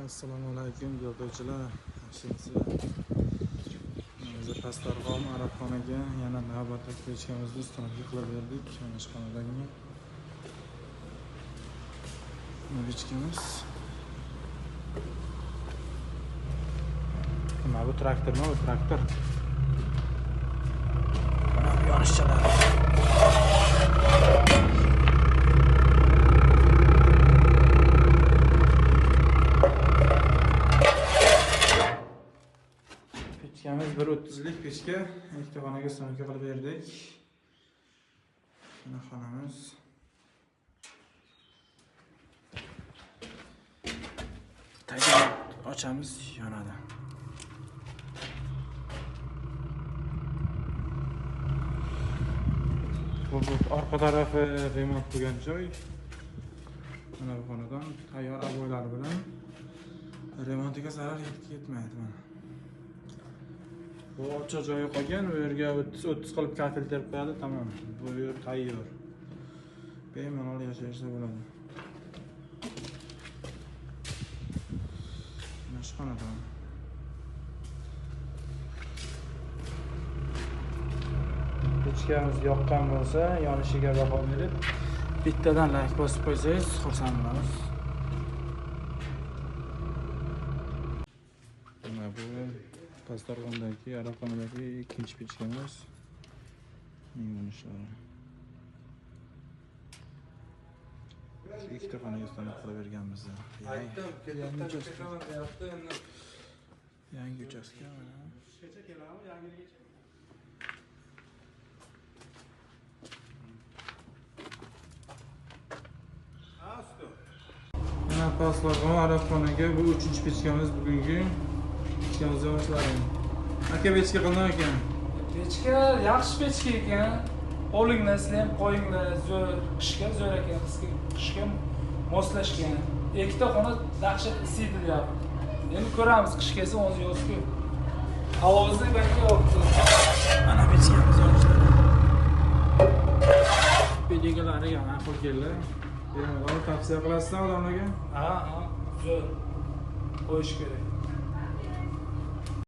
Assalomu alaykum yo'lovchilar. Yaxshimisizlar? Biz Pastdarg'om Arabxonaga yana navbatdagi pechkamizni ustanobga qilib berdik. Mana shu xonadonga. Pechkamiz. Nima bu, traktormi? Bu traktor. Mana bu yonishchalar. Pechkamiz 1.30lik pechka, ikkita xonaga ustanobga qilib berdik. Mana xonamiz. Tagini ochamiz, yonadi. Bu orqa tarafi remont bo'lgan joy. Mana bu xonadon tayyor oboylar bilan remontiga zarar yetmaydi mana. Bu ochiq joyi qolgan, u yerga 30-30 qilib kafel terib qo'yadi, tamom. Bu yer tayyor. Bemalol yashashsa bo'ladi. Mana shu xonadon. Pechkamiz yoqqan bo'lsa, yonishiga baho berib, bittadan like bosib qo'ysangiz xursand bo'lamiz. Mana bu Pastdarg'omdagi Arabxonadagi ikkinchi pechkamiz. Yonishlari. Ikkita xonaga ustanib qilib berganmiz. Yangi uchastka mana. Mana Pastdarg'om Arabxonaga bu 3-pechkamiz bugungi. Pechkamiz yonishlari. Aka, pechka qanday ekan? Pechka yaxshi pechka ekan. Olinglar, sizlar ham qo'yinglar, zo'r, qishga zo'r ekan, qishga moslashgan. Ikkita xona dahshat isiydi deyapti. Endi ko'ramiz, qish kelsa o'zi yoz-ku. Havosi balki yo'qdir. Mana pechkamiz yonishlari. Pechkalariga ma'qul keldi. Bemalol tavsiya qilasizmi odamlarga? Ha, ha, zo'r. Qo'yish kerak.